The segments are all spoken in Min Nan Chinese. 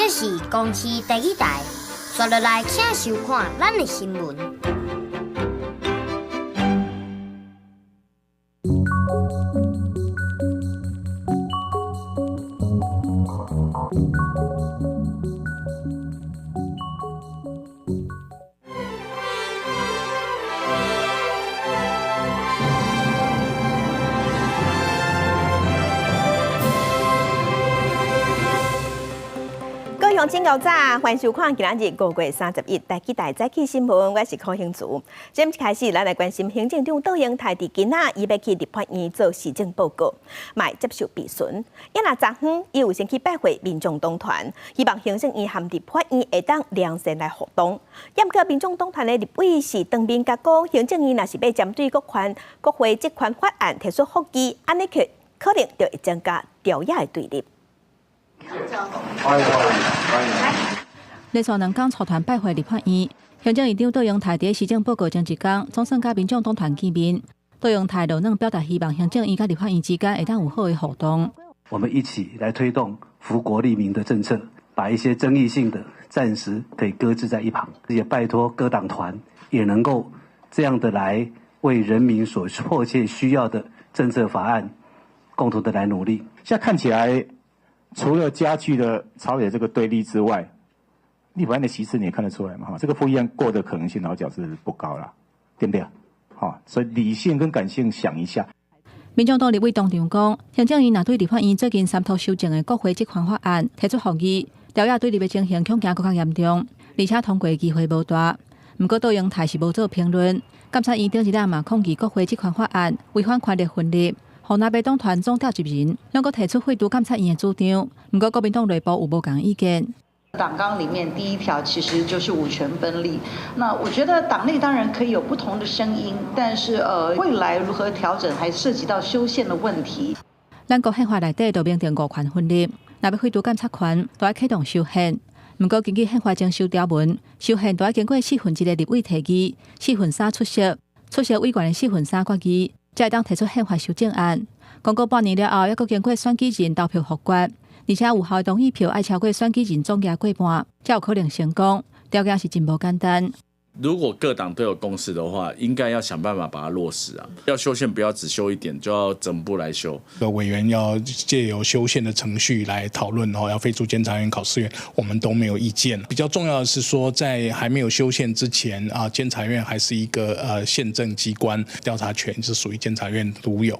這是公視第一台，紲落來請收看咱的新聞。乡亲早，欢迎收看今仔日5月31台语台早起新闻，我是柯兴慈。这开始，咱来关心行政长杜英台伫今仔伊欲去立法院做施政报告，嘛会接受备询。也若昨昏，伊有先去拜會民眾黨團，希望行政院和立法院會當良善來互動。毋過民眾黨團的立委是當面共講，行政院若是欲針對國權國會職權法案提出覆議，按呢可可能就會增加朝野的對立。連續2工組團拜會立法院，行政院長杜英台佇施政報告前一工，總算佮民眾黨團見面。杜英台落軟表達希望行政院佮立法院之間會當有好的互動。我們一起來推動福國利民的政策，把一些爭議性的暫時可以擱置在一旁，也拜託各黨團也能夠這樣的來為人民所迫切需要的政策法案，共同的來努力。現在看起來，除了加劇了朝野這個對立之外，立法院的席次你也看得出來嘛？哈，這個覆議案過的可能性老實講是不高啦，對不對？好，所以理性跟感性想一下。民眾黨立委當場講，行政院若對立法院最近三讀修正的國會職權法案提出覆議，朝野對立的情形恐驚閣較嚴重，而且通過的機會無大。毋過杜英台是無做評論。監察院頂一日嘛抗議國會職權法案違反權力分立。予藍白黨團總召集人兩個提出廢除監察院的主張，毋過國民黨內部有無仝意見。黨綱裡面第一條其實就是五權分立。那我覺得黨內當然可以有不同的聲音，但是未來如何調整，還涉及到修憲的問題。咱國憲法內底就明定五權分立，若欲廢除監察權，就愛啟動修憲。毋過根據憲法增修條文，修憲就愛經過1/4的立委提議，3/4出席，出席委員的3/4決議。才會當提出憲法修正案。公告半年了後，猶閣經過選舉人投票複決，而且有效同意票愛超過選舉人總額過半，才有可能成功。條件是真無簡單。如果各黨都有共識的話，應該要想辦法把它落實啊！要修憲，不要只修一點，就要整部來修。委員要借由修憲的程序來討論哦，要廢除監察院、考試院，我們都沒有意見。比較重要的是說，在還沒有修憲之前啊，監察院還是一個憲政機關，調查權是屬於監察院獨有。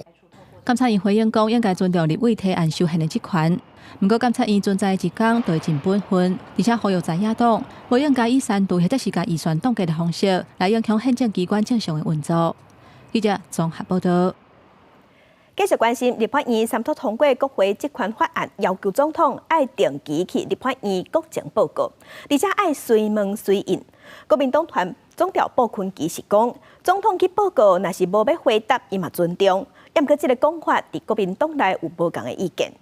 監察院回應講，應該尊重立委提案修憲的職權。毋過監察院存在一工就會盡本分，而且呼籲在野黨無應該以刪除或者是共預算凍結的方式來影響憲政機關正常的運作。記者綜合報道。繼續關心立法院三讀通過國會職權法案，要求總統愛定期去立法院國情報告，而且愛隨問隨應。國民黨團總召傅崐萁是講，總統去報告，若是無欲回答，伊嘛尊重。毋過這個講法佇國民黨內有無仝的意見。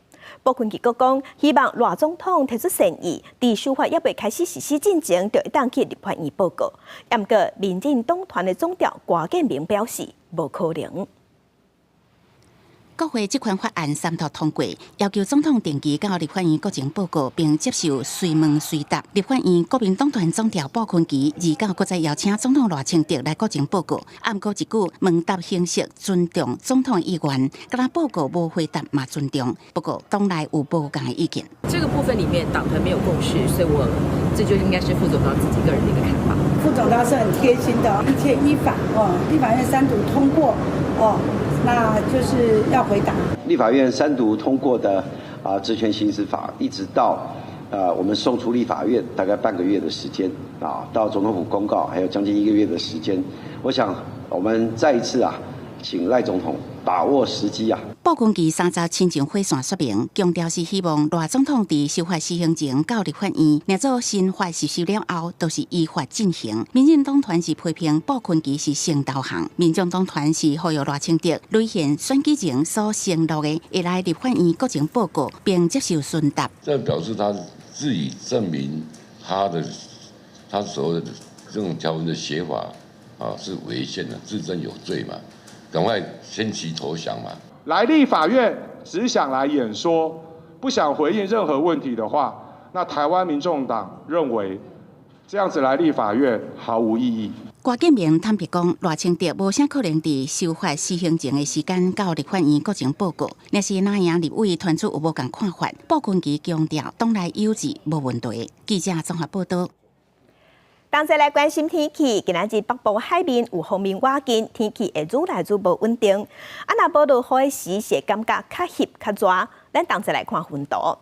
傅崐萁閣講，希望賴總統提出善意，佇修法猶未開始實施進前，就會當去立法院報告。毋過民進黨團的總召郭建明表示，無可能。國會職權法案三讀通過，要求總統定期到立法院國情報告，並接受隨問隨答。立法院國民黨團總召傅崐萁29閣再邀請總統賴清德來國情報告，毋過一句問答形式尊重總統意願，敢若報告無回答嘛尊重。不過黨內有無仝的意見。這個部分裡面黨團沒有共識，所以我這就應該是副總統自己個人的一個看法。副總統是很貼心的，一切依法哦，立法院三讀通過哦。那就是要回答。立法院三讀通過的啊職權行使法，一直到我們送出立法院大概半個月的時間啊，到總統府公告還有將近一個月的時間。我想我們再一次啊，請賴總統把握時機啊。傅崐萁30親情回線說明，強調是希望賴總統佇修法施行前到立法院，若做新法實施了後，都是依法進行。民進黨團是批評傅崐萁是先導航，民眾黨團是呼籲賴清德履行選舉前所承諾的，會來立法院國情報告，並接受詢答。這表示他自己證明他所謂的這種條文的寫法啊是違憲的，自證有罪嘛，趕快先期投降嘛。來立法院只想來演說，不想回應任何問題的話，那台灣民眾黨認為這樣子來立法院毫無意義。郭建明坦白講，賴清德無啥可能佇修法施行前的時間到立法院國情報告。若是藍營立委團出有無仝看法，傅崑萁強調黨內有志無問題。記者綜合報道。同齊來關心天氣，今仔日北部海面有鋒面倚近，天氣會愈來愈無穩定。啊，若無落雨時，是會感覺較翕較熱。咱同齊來看溫度。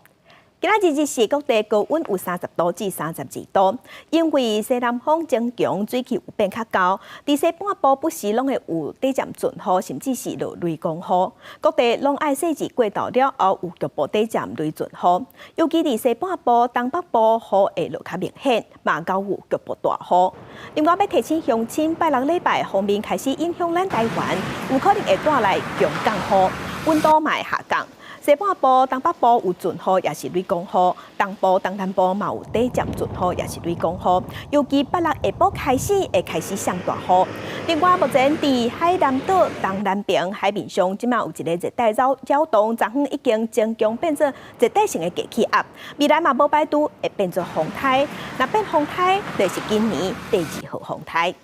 今仔日日時各地高溫有30度至32度，因為西南風增強，水氣有變較厚。佇西半部不時攏會有短暫陣雨，甚至是落雷公雨。各地攏愛細緻過晝了後，有局部短暫雷陣雨。尤其佇西半部、東北部雨會落較明顯，嘛較有局部大雨。另外，欲提醒鄉親，拜六禮拜鋒面開始影響咱台灣，有可能會帶來強降雨，溫度嘛會下降。西半部、東北部有陣雨，抑是雷公雨；東部、東南部嘛有短暫陣雨，抑是雷公雨。尤其拜六下晡開始會開始上大雨。另外，目前佇海南島東南邊海面上，這馬有一個熱帶擾擾動，昨昏已經增強變做熱帶性的低氣壓，未來嘛無排除會變做風颱。若變風颱，就是今年第二號風颱。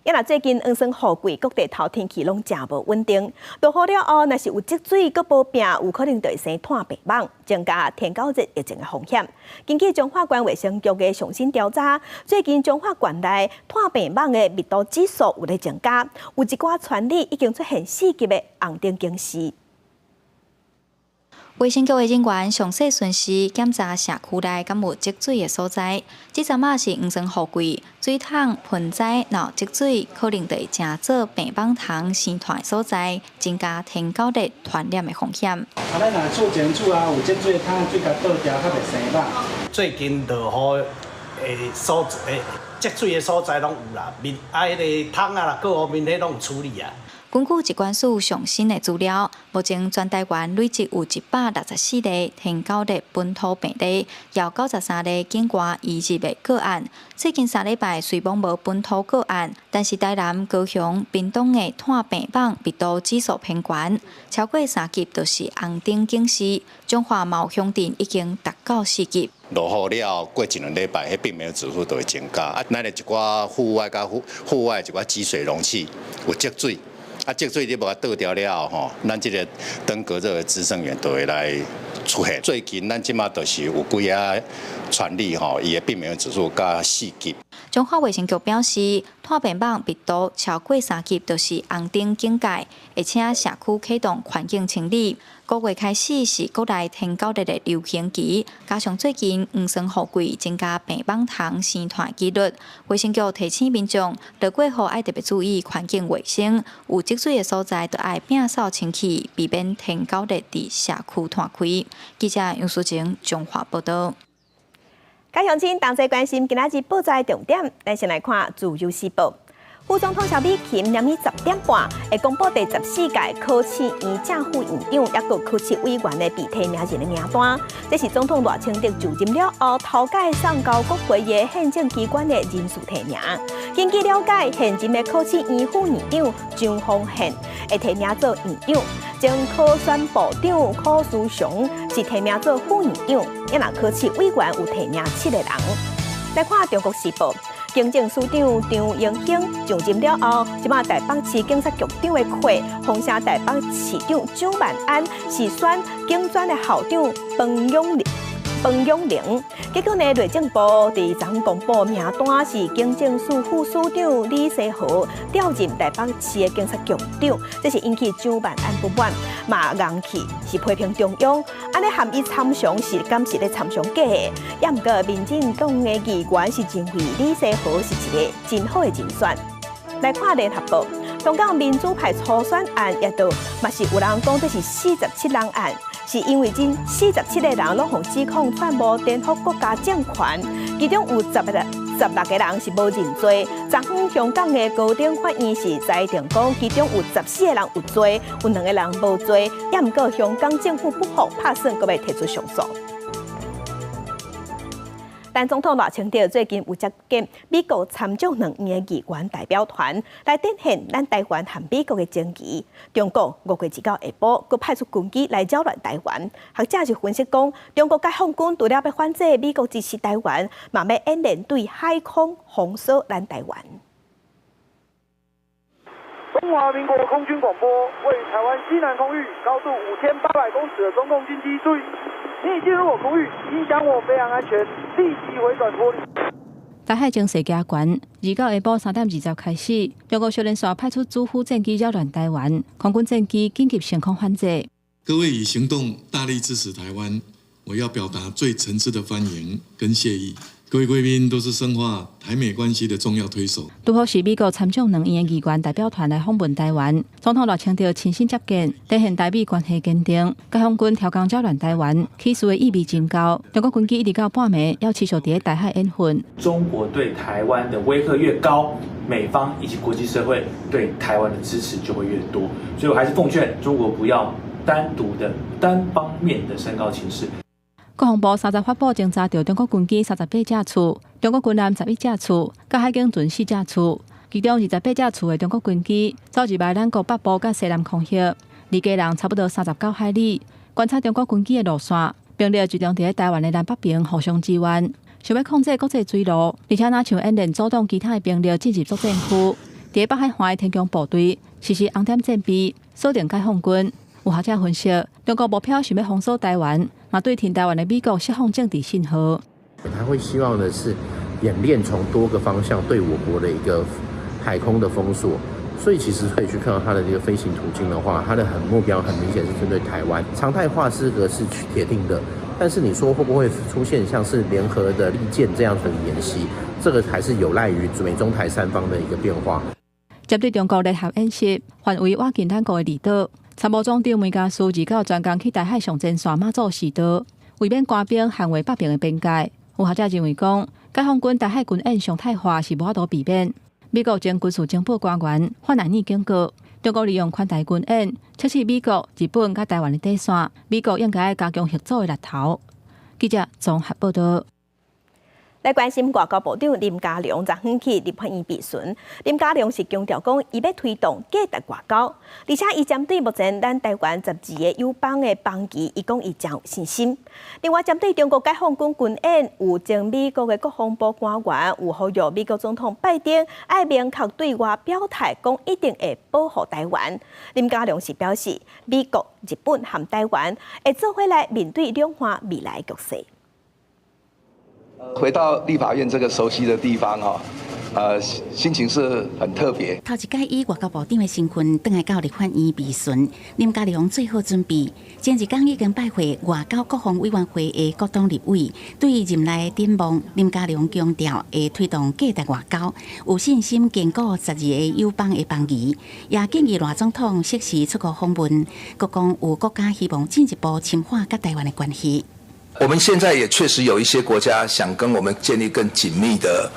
啊，若最近黃酸雨季，各地頭天氣攏誠無穩定。落雨了後，若是有積水，閣無摒，有可能就會生炭病蠓，增加天狗熱疫情的風險。根據彰化縣衛生局的上新調查，最近彰化縣內炭病蠓的密度指數有咧增加，有一寡村里已經出現4級的紅燈警示。衛生局的人員詳細巡視檢查社區內敢有積水的所在。這陣仔是黃酸雨季，水桶盆栽若有積水，可能就會成做病蠓蟲生湠的所在，增加天狗熱傳染的風險。啊，咱若厝前厝啊有積水，桶水共倒掉，較袂生蠓。最近落雨的所在，積水的所在攏有啦，面啊，彼个桶啊啦，各方面彼攏有處理啊。根據疾管署上新的資料，目前全台灣累計有164例天狗熱本土病例，有93例境外移入的個案。最近3禮拜雖罔無本土個案，但是台南、高雄、屏東的炭病蠓密度指數偏懸，超過3級就是紅燈警示。彰化嘛有鄉鎮已經達到4級。落雨了後，過一兩禮拜，彼病媒指數就會增加。啊，咱的一寡戶外佮戶戶外一寡積水容器有積水。啊，積水你無共倒掉了後吼，咱這個登革熱的孳生源就會來出現。最近咱這馬就是有幾仔村里吼，伊的病媒指數到4級。彰化衛生局表示，炭病蠓密度超過3級就是紅燈警戒，而且社區啟動環境清理。5月開始是國內天狗熱的流行期，加上最近黃酸雨季增加病蠓蟲生湠的幾率，衛生局提醒民眾，落過雨愛特別注意環境衛生，有積水的所在就愛摒掃清氣，避免天狗熱佇社區湠開。記者楊淑晴彰化報導。各鄉親同齊關心今仔日報紙重點，咱先來看《自由時報》。副總統蕭美琴明仔10點半會公布第十四屆考試院正副院長，抑閣考試委員的被提名人的名單。這是總統賴清德就任了後，頭擺送交國會的憲政機關的人事提名。根據了解，現任的考試院副院長張宏憲會提名做院長，前考選部長柯書祥是提名做副院長。抑若考試委員有提名七個人。來看《中國時報》。警政署長張榮興上任了後，這馬台北市警察局長的缺，封城台北市長蔣萬安是選警專的校長彭永彭永玲，結果呢，內政部佇昨昏公布名單是警政署副署長李世和調任台北市的警察局長，這是引起蔣萬安不滿，嘛硬氣是批評中央，按呢含伊參詳是敢是咧參詳假的，也毋過民進黨的議員是認為李世和是一个真好的人選。來看聯合報，香港民主派初選案也都嘛是有人講這是47人案。是因為這47個人攏予指控串謀顛覆國家政權，其中有16個人是無認罪。昨昏香港的高等法院是裁定講，其中有14個人有罪，有兩個人無罪。也毋過香港政府不服，拍算閣欲提出上訴。但總統賴清德最近有接見美國參眾兩院的議員代表團，來展現咱台灣和美國的情誼。中國5月29下晡，閣派出軍機來擾亂台灣。學者就分析講，中國解放軍除了欲反制美國支持台灣，嘛欲演練對海空封鎖咱台灣。中華民國空軍廣播，位於台灣西南空域，高度5800公尺的中共軍機，注意，你已進入我空域，影響我飛航安全，立即回轉脫離。台海情勢加懸，29下晡3點20開始，中國小連續派出主虎戰機擾亂台灣，空軍戰機緊急升空反制。各位以行動大力支持台灣，我要表達最誠摯的歡迎跟謝意。各位貴賓都是深化台美關係的重要推手。拄好是美國參眾兩院的議員代表團來訪問台灣，總統賴清德親身接見，展現台美關係堅定。解放軍挑工擾亂台灣，起事的意味真高。中國軍機一直到半暝，猶持續佇台海演訓。中國對台灣的威嚇越高，美方以及國際社會對台灣的支持就會越多。所以我還是奉勸中國不要單獨的、單方面的升高情勢。國防部三十發布偵查著中國軍機38架次，中國軍艦11架次，佮海警船4架次。其中28架次的中國軍機走入來咱國北部佮西南空域，離基隆差不多39海里。觀察中國軍機的路線，兵力集中佇台灣的南北邊互相支援，想欲控制國際水路，而且若像演練阻擋其他的兵力進入作戰區。佇北海岸的天弓部隊實施紅點戰備，鎖定解放軍。有學者分析，中國目標想欲封鎖台灣，嘛對挺台灣的美國釋放政治信號。他會希望的是演練從多個方向對我國的一個海空的封鎖，所以其實可以去看到它的這個飛行途徑的話，它的很目標很明顯是針對台灣。常態化這個是鐵定的，但是你說會不會出現像是聯合的利劍這樣子的演習，這個還是有賴於美中台三方的一個變化。針對中國聯合演習，範圍倚近咱國的離島。參謀總長梅家斯29專工去台海上前線馬祖視導，為免官兵捍衛北邊的邊界。有學者認為講，解放軍台海軍演常態化是無法度避免。美國前軍事情報官員范蘭尼警告，中國利用環台軍演測試美國、日本佮台灣的底線，美國應該加強合作的力頭。記者綜合報道。來關心外交部長林佳龍昨昏去立法院備詢。林佳龍是強調講，伊欲推動價值外交，而且伊針對目前咱台灣12個友邦的邦誼，伊講伊誠有信心。另外，針對中國解放軍軍演，有前美國的國防部官員有呼籲美國總統拜登愛明確對外表態，講一定會保護台灣。林佳龍是表示，美國、日本和台灣會做伙來面對兩岸未來局勢。回到立法院這個熟悉的地方哈，心情是很特別。頭一擺以外交部長的身份，轉來到立法院備詢，林佳龍做好準備。前一工已經拜會外交國防委員會的各黨立委，對任內的展望，林佳龍強調會推動價值外交，有信心堅固12個友邦的邦誼，也建議賴總統適時出國訪問，閣講有國家希望進一步深化佮台灣的關係。我們現在也確實有一些國家想跟我們建立更緊密的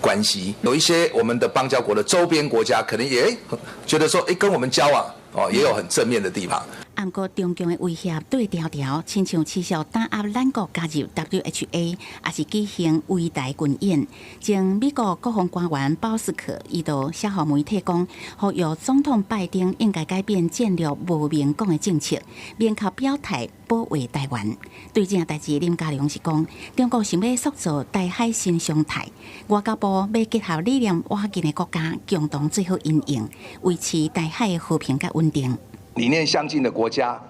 關係，有一些我們的邦交國的周邊國家可能也覺得說，跟我們交往哦也有很正面的地方。毋過中共的威脅對牢牢，親像持續打壓咱國加入 WHA，抑是舉行圍台軍演。前美國國防官員鮑斯克伊就寫予媒體講，呼籲總統拜登應該改變戰略無明講的政策，明確表態保衛台灣。對這件代誌，林佳龍是講，中國想欲塑造台海新常態，外交部欲結合理念倚近的國家，共同做好因應，維持台海的和平佮穩定。理念相近的國家，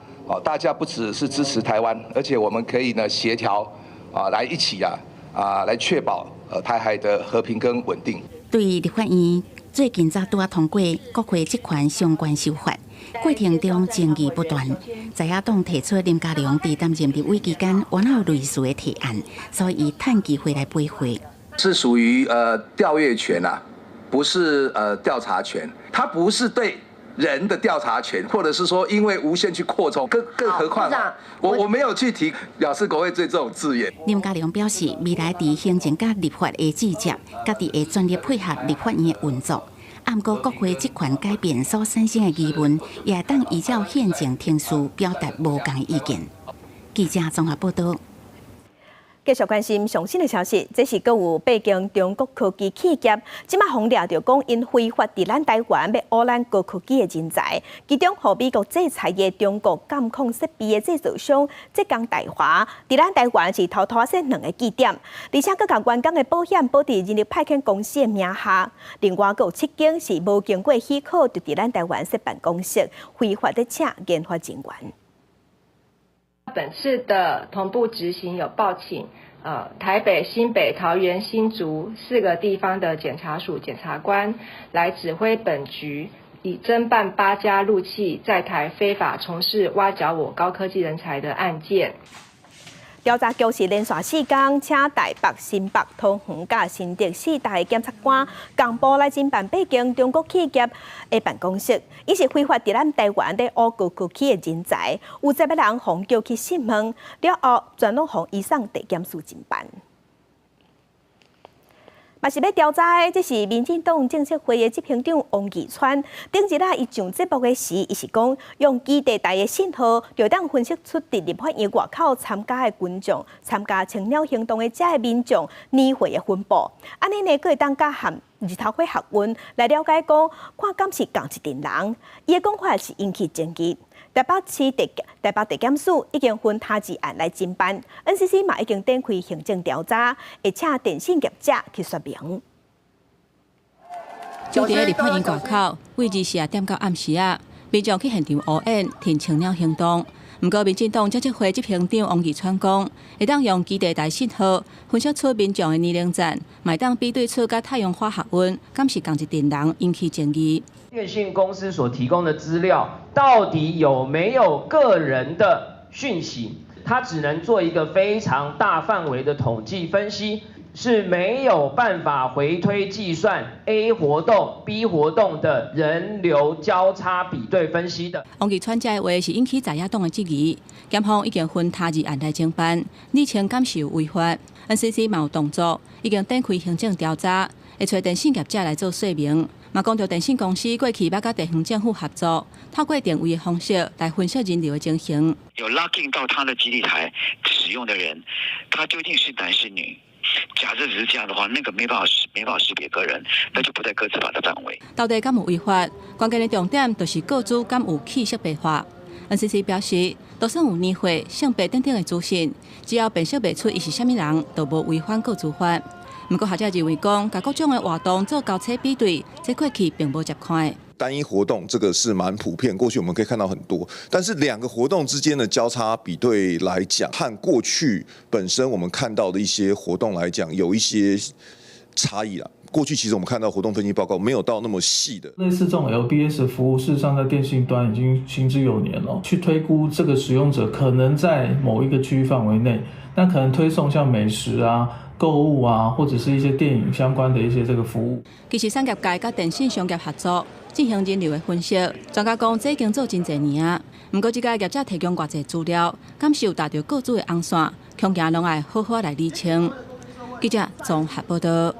大家不只是支持台灣，而且我們可以呢協調，啊，來一起啊，來確保台海的和平跟穩定。對立法院最近才拄仔通過國會職權相關修法，過程中爭議不斷。在野黨提出林佳龍佇擔任立委期間，原有類似的提案，所以趁機會來駁回。是屬於調閱權啊，不是調查權，它不是對人的調查權，或者是說因為無限去擴充，更何況我沒有去提表示國會對這種字眼。林佳龍表示，未來佇行政佮立法的職責，家己會全力配合立法院的運作。毋過國會職權改變所產生的疑問，也會當依照憲政程序表達無仝意見。記者綜合報道。繼續關心上新的消息，這是閣有八間中國科技企業，這馬予掠著講𪜶非法佇咱台灣欲挖咱高科技的人才，其中予美國制裁的中國監控設備的製造商浙江大華，佇咱台灣是偷偷設兩个據點，而且閣共員工的保險保佇人力派遣公司的名下。另外，閣有七間是無經過許可就佇咱台灣設辦公室，非法咧請研發人員。本次的同步執行有報請，台北、新北、桃園、新竹四個地方的檢察署檢察官來指揮本局，以偵辦八家陸企在台非法從事挖角我高科技人才的案件。調查局是連續四工，請台北、新北、桃園佮新竹四大檢察官共步來偵辦八間中國企業的辦公室，𪜶是非法佇咱台灣咧挖高科技的人才，有十個人予叫去訊問，了後全攏予移送地檢署偵辦。嘛是欲調查的，這是民進黨政策會的執行長王義川。頂日啊，伊上節目的時，伊是講用基地台的信號，就當分析出佇立法院外口參加的群眾、參加青鳥行動的這个民眾年歲的分布。按呢呢，閣會當佮和日頭花學院來了解講，看敢是仝一陣人。伊的講法是引起爭議。台北市地台北地檢署已經分他二案來偵辦，NCC 嘛已經展開行政調查，會請電信業者去說明。就佇立法院外口，位二四點到暗時啊，民眾去現場烏演，挺青鳥行動。毋過，民進黨政策會執行長王義川講，會當用基地台信號分析出民眾的年齡層，嘛會當比對出佮太陽花學運，敢是仝一陣人引起爭議。電信公司所提供的資料到底有沒有個人的訊息？它只能做一個非常大範圍的統計分析，是沒有辦法回推計算 A 活動、B 活動的人流交叉比對分析的。王義川這个話是引起在野黨的質疑，檢方已經分他二案來偵辦，厘清敢是有違法。NCC 嘛有動作，已經展開行政調查，會揣電信業者來做說明。嘛講著電信公司過去捌佮地方政府合作，透過定位的方式來分析人流的情形。有 log in 到他的基地台使用的人，他究竟是男是女？假設只是這樣的話，那個沒辦法識別個人，那就不在個資法的範圍。到底敢有違法？關鍵的重點就是個資敢有去識別化。NCC 表示，就算有年歲、性別等等的資訊，只要辨識袂出伊是啥物人，就無違反個資法。毋過學者認為講，共各種的活動做交叉比對，這過去並無這款。單一活動這個是蠻普遍，過去我們可以看到很多，但是兩個活動之間的交叉比對來講，和過去本身我們看到的一些活動來講，有一些差異啦。過去其實我們看到活動分析報告沒有到那麼細的。類似這種 LBS 服務，事實上在電信端已經行之有年了。去推估這個使用者可能在某一個區域範圍內，那可能推送像美食啊、購物啊，或者是一些電影相關的一些這個服務。其實產業界佮電信商業合作進行人流的分析，專家講這已經做真濟年啊。毋過這家業者提供偌濟資料，敢是有踏著個資的紅線，恐驚攏愛好好來釐清。記者綜合報道。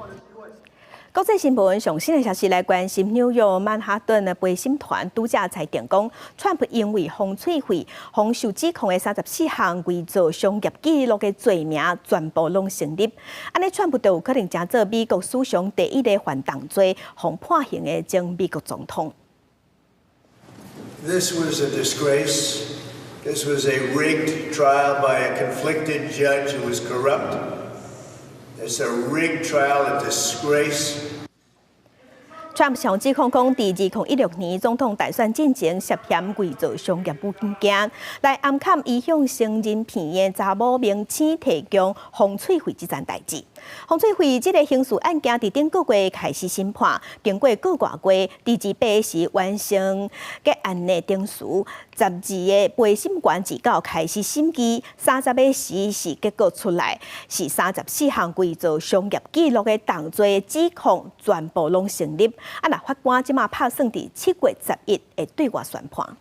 國際新聞上新的消息來關心紐約曼哈頓的陪審團拄才裁定講，川普因為風吹費、予受指控的34項偽造商業記錄的罪名全部攏成立。按呢，川普就有可能成做美國史上第一个犯重罪、予判刑的前美國總統。 This was a disgrace. This was a rigged trial by a conflicted judge who was corrupt. It's a rigged trial, a disgrace. 川普上指控講，佇2016年總統大選進前涉嫌偽造商業文件，來暗崁伊向承認騙的查某明星提供風吹費這層代誌。風吹費這个刑事案件佇頂個月開始審判，經過個外月，佇28時完成結案的程序，12个陪審員29開始審議，30個時是結果出來，是34項偽造商業記錄的重罪指控全部攏成立。啊，若法官這馬拍算佇7月11會對外宣判。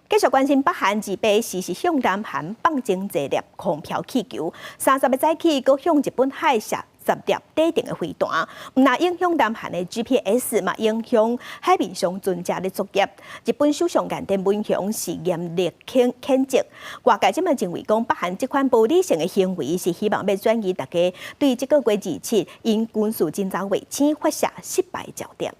繼續關心北韓28時是向南韓放真濟粒空飄氣球，30個早起閣向日本海射十粒底層的飛彈，毋但影響南韓的 GPS，嘛影響海面上船隻的作業。日本首相岸田文雄是嚴厲譴責，外界這馬認為講北韓這款無理性的行為是希望欲轉移大家對這個月27𪜶軍事偵察衛星發射失敗焦點。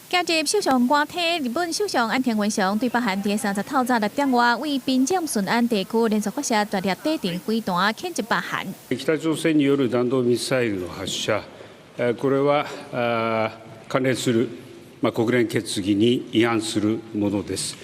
今日首相官邸，日本首相岸田文雄對北韓佇30透早6點外，位平鎮順安地區連續發射大粒底層飛彈，譴責北韓。北朝鮮による弾道ミサイルの発射、これは関連する国連決議に違反するものです。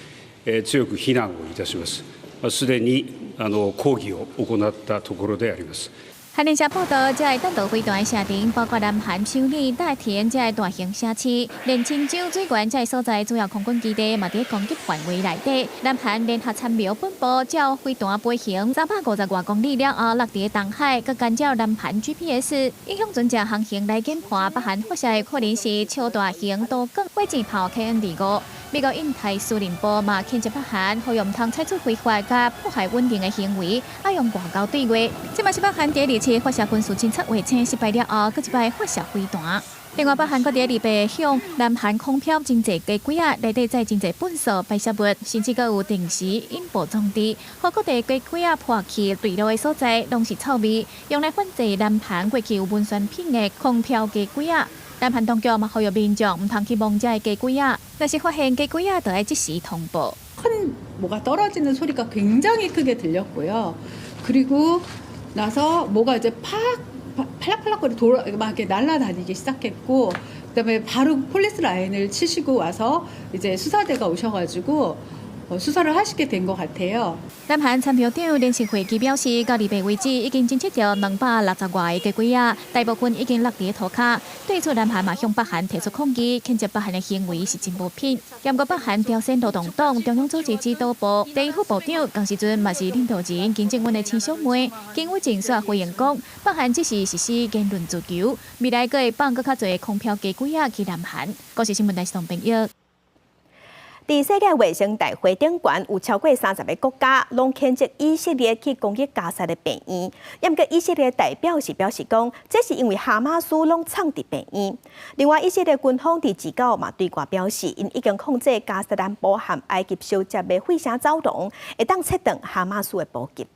強く非難をいたします。すでに抗議を行ったところであります。韓聯社報道，這个彈道飛彈射程包括南韓首爾、大田這个大型城市，連清州水源這个所在主要空軍基地嘛佇攻擊範圍內底。南韓聯合參謀本部照飛彈飛行350外公里了後，落佇東海，閣干擾南韓 GPS，影響船隻航行來研判，北韓發射的可能是超大型多管火箭炮 KN-25。美國印太司令部嘛譴責北韓，呼籲毋通採取非法佮破壞穩定的行為，愛用外交對話。這嘛是北韓佇二七發射軍事偵察衛星失敗了後，閣一擺發射飛彈。另外，北韓閣佇28向南韓空飄真濟雞胿仔，內底載真濟糞埽排泄物，甚至閣有定時引爆裝置，予各地雞胿仔破去墜落的所在，攏是臭味，用來反制南韓過去有文宣品的空飄雞胿仔。南韓當局嘛呼籲民眾毋通去摸這个雞胿仔，若是發現雞胿仔，就愛即時通報。 큰 뭐가 떨어지는 소리가 굉장히 크게 들렸고요. 그리고 나서 뭐가 이제 팍 팔락팔락거리 돌아 막 이렇게 날아다니기 시작했고 그다음에 바로 police line을 치시고 와서 이제 수사대가 오셔가지고 수사를 하시게 된 것 같아요. 南韓參謀長聯席會議表示，到28為止已經偵測著260外個雞胿仔，大部分已經落佇塗跤。對此，南韓嘛向北韓提出抗議，譴責北韓的行為是真無品。毋過北韓朝鮮勞動黨中央組織指導部第一副部長，仝時陣嘛是領導人金正恩的親小妹金與正煞回應講，北韓只是實施言論自由，未來閣會放閣較濟空飄雞胿仔去南韓。國視新聞台是董朋友。佇世界衛生大會頂懸有超過30個國家，攏譴責以色列去攻擊加薩的病院。毋過以色列代表是表示講，這是因為哈馬斯攏藏佇病院。另外，以色列軍方佇29嘛對外表示，𪜶已經控制加薩南部和埃及相接的費城走廊，會當切斷哈馬斯的補給。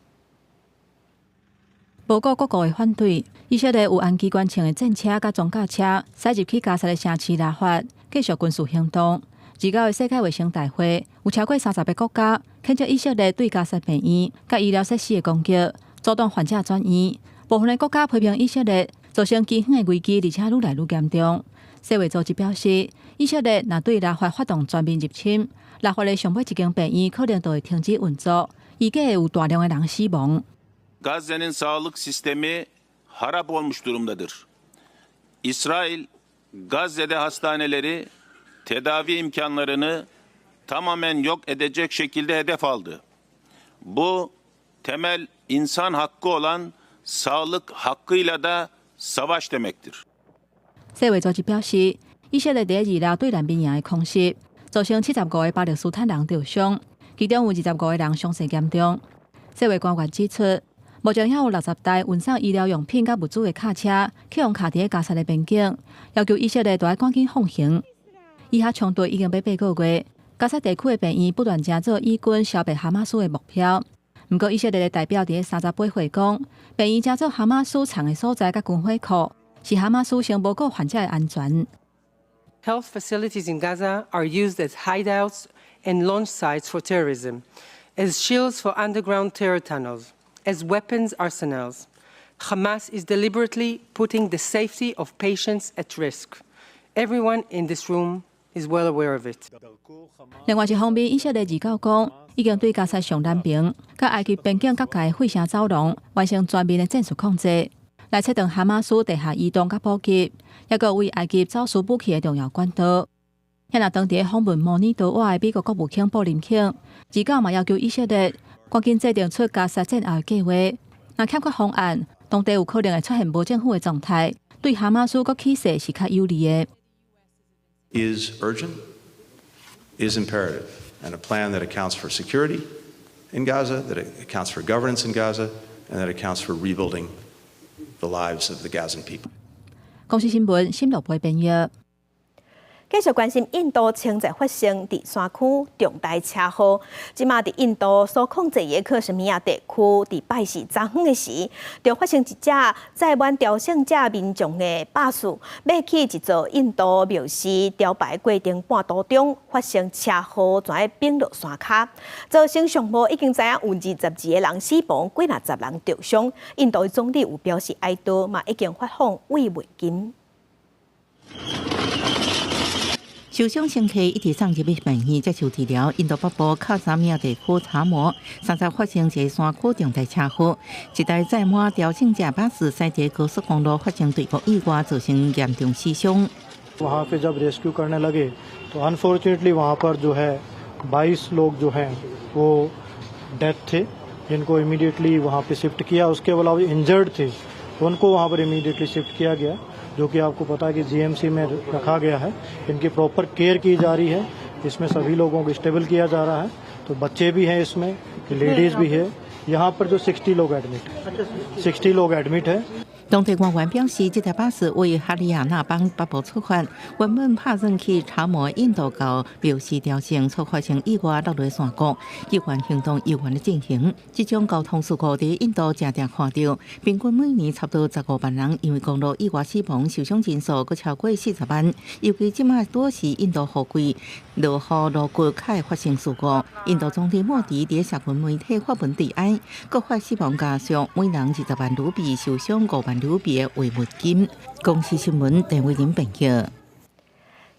無顧各國的反對，以色列有氨機關槍的戰車佮裝甲車，駛入去加薩的城市拉法，繼續軍事行動。29的世界衛生大會有超過30個國家譴責以色列對加薩病院佮醫療設施的攻擊，阻擋患者轉院。部分的國家批評以色列造成飢荒的危機，而且愈來愈嚴重。世衛組織表示，以色列若對拉法發動全面入侵，拉法的上尾一間病院可能就會停止運作，預計會有大量的人死亡。 Gazze'nin sağlık sistemi harap olmuş durumdadır. İsrail Gazze'de hastaneleri tedavi imkanlarını tamamen yok edecek şekilde hedef aldı. Bu temel insan hakkı olan sağlık hakkıyla da savaş demektir. 世衛組織表示，以色列佇26對難民營的空襲，造成75個巴勒斯坦人受傷，其中有25個人傷勢嚴重。世衛官員指出，目前還有60台運送醫療用品佮物資的卡車，去予卡佇加薩的邊境，要求以色列著愛趕緊放行。以哈衝突已經欲8個月，加薩地區的病院不斷成做以軍消滅哈馬斯的目標。毋過以色列的代表佇38歲講，病院成做哈馬斯藏的所在佮軍火庫，是哈馬斯先無顧患者的安全。 Health facilities in Gaza are used as hideouts and launch sites for terrorism, as shields for underground terror tunnels, as weapons arsenals. Hamas is deliberately putting the safety of patients at risk. Everyone in this room is well aware of it. 另外一方面，以色列29講，已經對加薩上南邊佮埃及邊境結界費城走廊完成全面的戰術控制，來切斷哈馬斯地下移動佮補給，抑閣為埃及走私武器的重要管道。遐若當地訪問模擬島外的美國國務卿布林肯，29嘛要求以色列趕緊制定出加薩戰後的計劃。若欠缺方案，當地有可能會出現無政府的狀態，對哈馬斯閣起勢是較有利的。 Is urgent, is imperative, and a plan that accounts for security in Gaza, that accounts for governance in Gaza, and that accounts for rebuilding the lives of the Gazan people. 公視新聞，新羅貝編譯。繼續關心印度清晨發生佇山區重大車禍，這馬佇印度所控制的克什米爾地區，佇拜四早昏的時，就發生一隻載滿朝聖者民眾的巴士，欲去一座印度廟寺朝拜過程半途中發生車禍，全予反落山跤，造成上無已經知影有22個人死亡，幾若十人著傷。印度總理有表示哀悼，嘛已經發放慰問金。受傷乘客一直送入去病院接受治療。印度北部克什米爾地區查摩三十發生一个山區重大車禍，一台載滿朝聖者巴士駛佇高速公路發生墜谷意外，造成嚴重死傷。 वहाँ पे जब रेस्क्यू करने लगे तो अनफॉर्चुनेटली वहाँ पर जो है 22 लोग जो हैं वो डेथ थे, जिनको इमीडिएटली वहाँ पे शिफ्ट किया। उसके अलावा इंजर्ड थे, उनको वहाँ पर इमीडिएटली शिफ्ट किया गया, जो कि आपको पता है कि जीएमसी में रखा गया है। इनकी प्रॉपर केयर की जा रही है। इसमें सभी लोगों को स्टेबल किया जा रहा है। तो बच्चे भी हैं इसमें, लेडीज भी है। यहाँ पर जो 60 लोग एडमिट है, 60 लोग एडमिट है। 當地官員表示，這台巴士為哈里亞納邦北部出發，原本拍算去查摩印度教廟寺朝聖，卻發生意外落佇山谷。救援行動猶原咧進行。這種交通事故佇印度誠常看著，平均每年差不多15萬人因為公路意外死亡，受傷人數閣超過40萬。尤其這馬多是印度雨季，落雨路骨較會發生事故。印度總理莫迪佇社群媒體發文致哀，閣發死亡家屬每人20萬盧比，受傷5萬盧比的慰問金。公視新聞鄭偉仁編譯。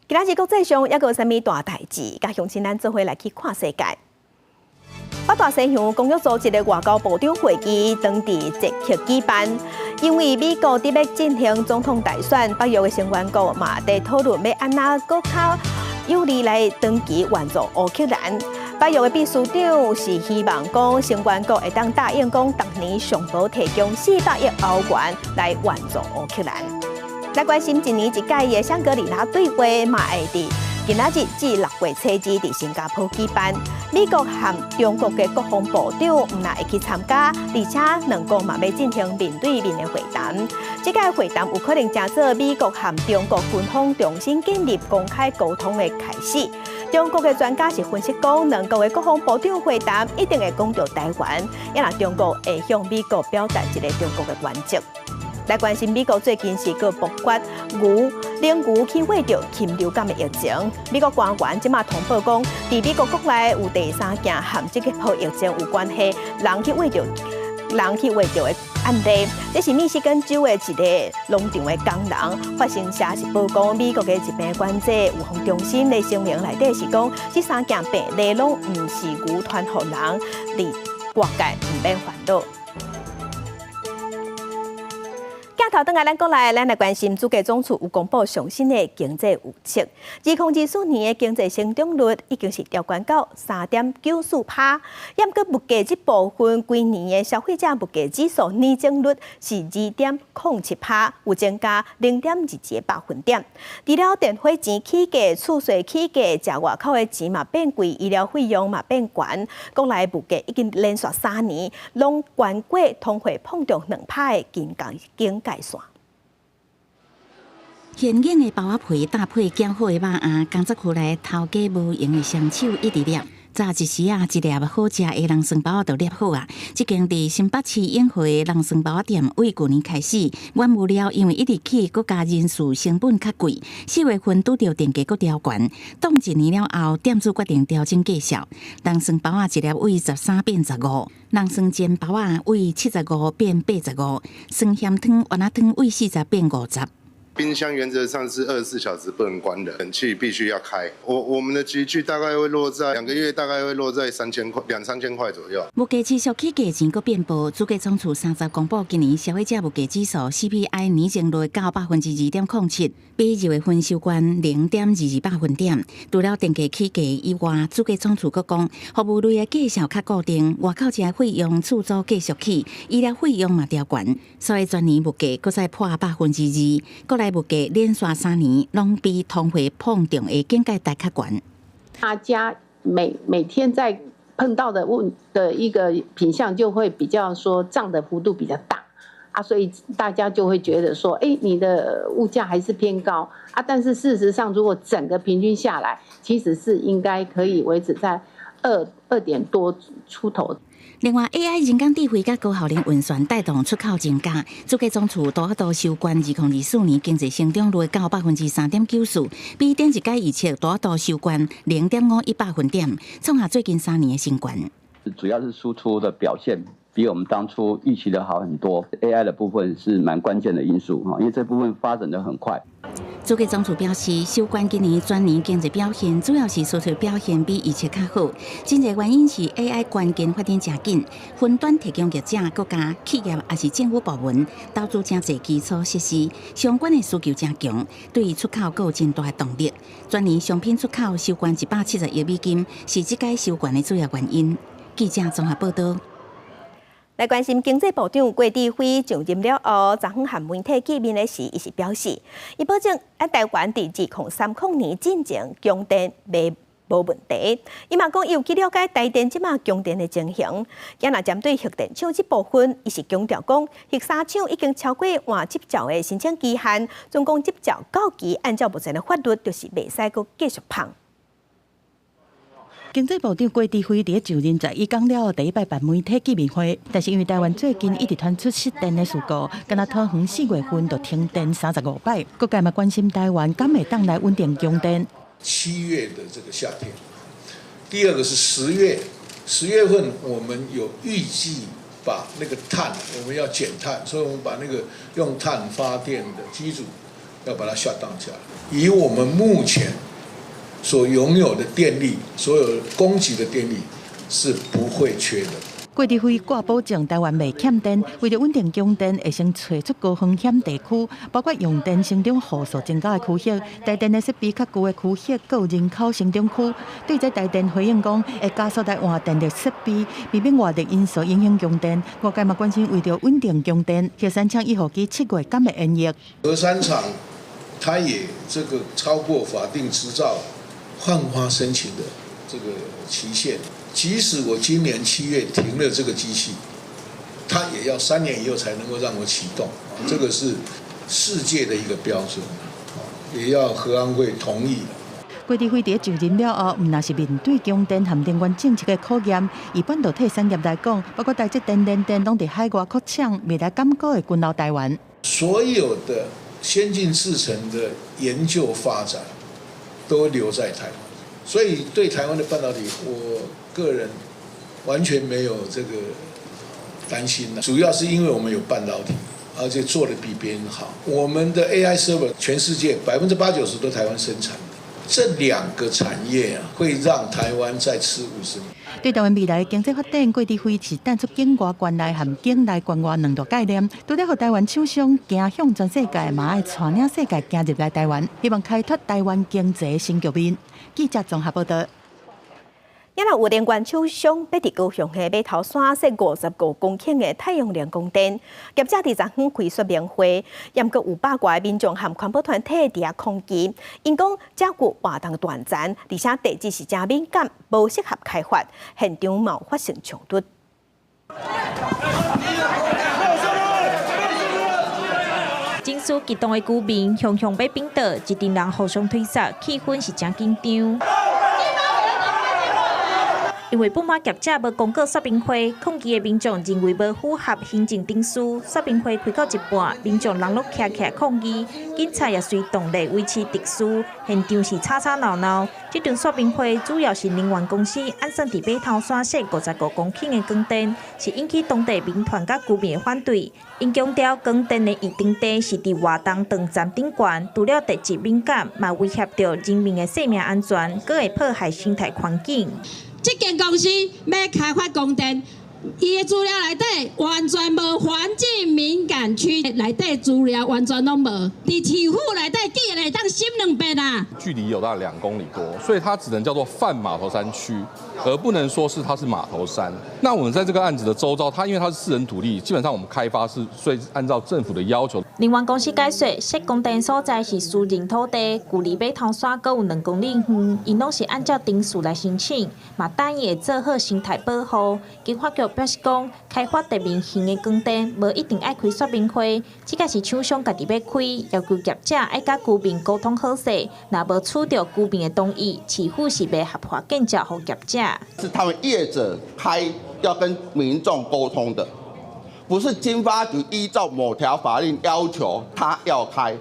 今仔日國際上猶閣有啥物大代誌？佮鄉親咱做伙來去看世界。北大西洋公約組織的外交部長會議當佇捷克舉辦，因為美國佇欲進行總統大選，北約的成員國嘛佇討論欲按怎閣較有利來長期援助烏克蘭。北約的秘書長是希望講成員國會當答應講，逐年上無提供400億歐元來援助烏克蘭。來關心一年一屆的香格里拉對話嘛會佇今仔日至6月初2佇新加坡舉辦。美國和中國的國防部長毋但會去參加，而且兩國嘛欲進行面對面的會談。這個會談有可能成做美國和中國軍方重新建立公開溝通的開始。中國的專家是分析講，兩國的國防部長會談一定會講著臺灣，也若中國會向美國表達一个中國的原則。來關心美國最近是閣爆發牛奶牛去餵著禽流感的疫情，美國官員這馬通報講，佇美國國內有第三件和這个號疫情有關係，人去餵著的案例。這是密西根州的一个農場的工人。法新社是報講，美國的疾病管制預防中心的聲明內底是講，這三件病例攏毋是牛傳予人，佇外界毋免煩惱。鏡頭轉來咱國內，咱來關心主計總處有公布上新的經濟預測。2024年的經濟成長率已經是調懸到3.94%，毋過物價這部分，規年的消費者物價指數年增率是2.07%，有增加0.21個百分點。除了電火錢起價、厝稅起價、食外口的錢嘛變貴，醫療費用嘛變懸，國內物價已經連續3年攏懸過通貨膨脹2%的警戒線。現眼的包仔皮搭配攪好的肉餡，工作區內頭家無閒的雙手一直捏。早一時啊，一粒好食的人參包仔就捏好啊。這間佇新北市永和的人參包仔店，為舊年開始，原物料因為一直起，閣加人事成本較貴，4月份拄著電價閣調懸，擋一年了後，店主決定調整價數。人參包仔一粒為13變15，人參煎包仔為75變85，酸鹹湯、丸仔湯為40變50。冰箱原則上是24小時不能關的，冷氣必須要開。我們的級距大概會落在2個月，大概會落在3000塊，兩三千塊左右。物價持續起價，錢閣變薄。主計總處30公布今年消費者物價指數 CPI 年增率到2.07%，比2月份收懸0.22百分點。除了電價起價以外，主計總處閣講，服務類的價數較固定，外口食的費用、厝租繼續起，醫療費用嘛調懸，所以全年物價閣再破2%。國內物價連續3年攏比通貨膨脹的警戒值較懸。大家每天在碰到的問的一個品項就會比較說漲的幅度比較大。啊，所以大家就會覺得說，欸，你的物價還是偏高啊。但是事實上，如果整個平均下來，其實是應該可以維持在二點多出頭。另外，AI 人工智慧佮高效能運算帶動出口增加，主計總處拄仔收懸2024年經濟成長率到3.94%，比頂一屆預測拄仔收懸0.51百分點，創下最近3年的新高。主要是輸出的表現比我們當初預期的好很多，AI 的部分是蠻關鍵的因素哈，因為這部分發展得很快。主計總處表示，收懸今年全年經濟表現，主要是輸出表現比預測較好。真濟原因是 AI 關鍵發展誠緊，雲端提供業者、國家、企業抑是政府部門投資誠濟基礎設施，相關的需求誠強，對出口閣有真大的動力。全年商品出口收懸170億美金，是這屆收懸的主要原因。記者綜合報道。來關心經濟部長郭智輝上任了後，昨昏和媒體見面的時，伊是表示，伊保證啊，台灣佇2030年進前供電袂無問題。伊嘛講，伊有去了解台電這馬供電的情形。也若針對核電廠這部分，伊是強調講，核三廠已經超過換執照的申請期限，總共執照到期，按照目前的法律，就是袂使閣繼續放。經濟部長郭智輝佇就任11工了後第一擺辦媒體見面會，但是因為台灣最近一直傳出失電的事故，敢若桃園4月份就停電35擺，各界嘛關心台灣敢會當來穩定供電。 7月的這個夏天，第二個是十月，10月份我們有預計把那個碳，我們要減碳，所以我們把那個用碳發電的機組要把它下檔下來。以我們目前所擁有的電力，所有供給的電力是不會缺的。郭智輝掛保證，台灣袂欠電，為著穩定供電，會先揣出高風險地區，包括用電成長戶數增加的區域、台電的設備較舊的區域，閣有人口成長區。對這台電回應講，會加速來換電力設備，避免外力因素影響供電。外界嘛關心，為著穩定供電，核三廠1號機7月敢會延役？核三廠，它也這個超過法定執照換發申請的這個期限，即使我今年7月停了這個機器，它也要3年以後才能夠讓我啟動，這個是世界的一個標準，也要核安會同意。郭智輝佇就任了後，毋但是面對供電和能源政策的考驗，以半導體產業來講，包括台積電、聯電，攏佇海外擴廠，未來敢閣會滾留台灣。所有的先進製程的研究發展都留在台灣，所以對台灣的半導體，我個人完全沒有這個擔心。主要是因為我們有半導體，而且做得比別人好。我們的 AI server 全世界80%-90%都台灣生產的，這兩個產業啊，會讓台灣再吃50年。對台灣未來經濟發展，郭智輝是提出境外關內和境內關外兩大概念，除了予台灣廠商行向全世界，嘛愛帶領世界行入來台灣，希望開拓台灣經濟新局面。記者綜合報道。也若有能源廠商欲佇高雄的馬頭山設55公頃的太陽能光電，業者佇昨昏開說明會，毋過有百外民眾和環保團體佇遐抗議，𪜶講這個活動斷層，而且地質是誠敏感，無適合開發，現場嘛有發生衝突。情緒激動的居民，雄雄欲反倒，一陣人互相推捒，氣氛是誠緊張。因為不滿業者無公告說明會，抗議的民眾認為無符合行政程序，說明會開到一半，民眾人攏徛起來抗議，警察也隨動力維持秩序，現場是吵吵鬧鬧。這場說明會主要是能源公司按算佇馬頭山設55公頃的光電，是引起當地民團佮居民的反對。𪜶強調光電的預定地是佇活動斷層頂懸，除了地質敏感，嘛威脅著人民的生命安全，閣會破壞生態環境。這間公司欲開發光電，伊的資料內底完全無環境敏感區內底資料完全攏無，佇市府內底竟然會當審兩遍啊！距離有大概2公里多，所以它只能叫做泛馬頭山區，而不能說是它是馬頭山。那我們在這個案子的周遭，它因為它是私人土地，基本上我們開發是所以按照政府的要求。能源公司解釋，設光電所在是私人土地，距離馬頭山閣有2公里遠，𪜶攏是按照程序來申請，嘛答應會做好生態保護。經發局表示講，開發地面型的光電無一定愛開說明會，這個是廠商家己欲開，要求業者愛佮居民溝通好勢，若無取著居民的同意，市府是袂合法建照予業者。是他們業者開要跟民眾溝通的，不是經發局依照某條法令要求他要開。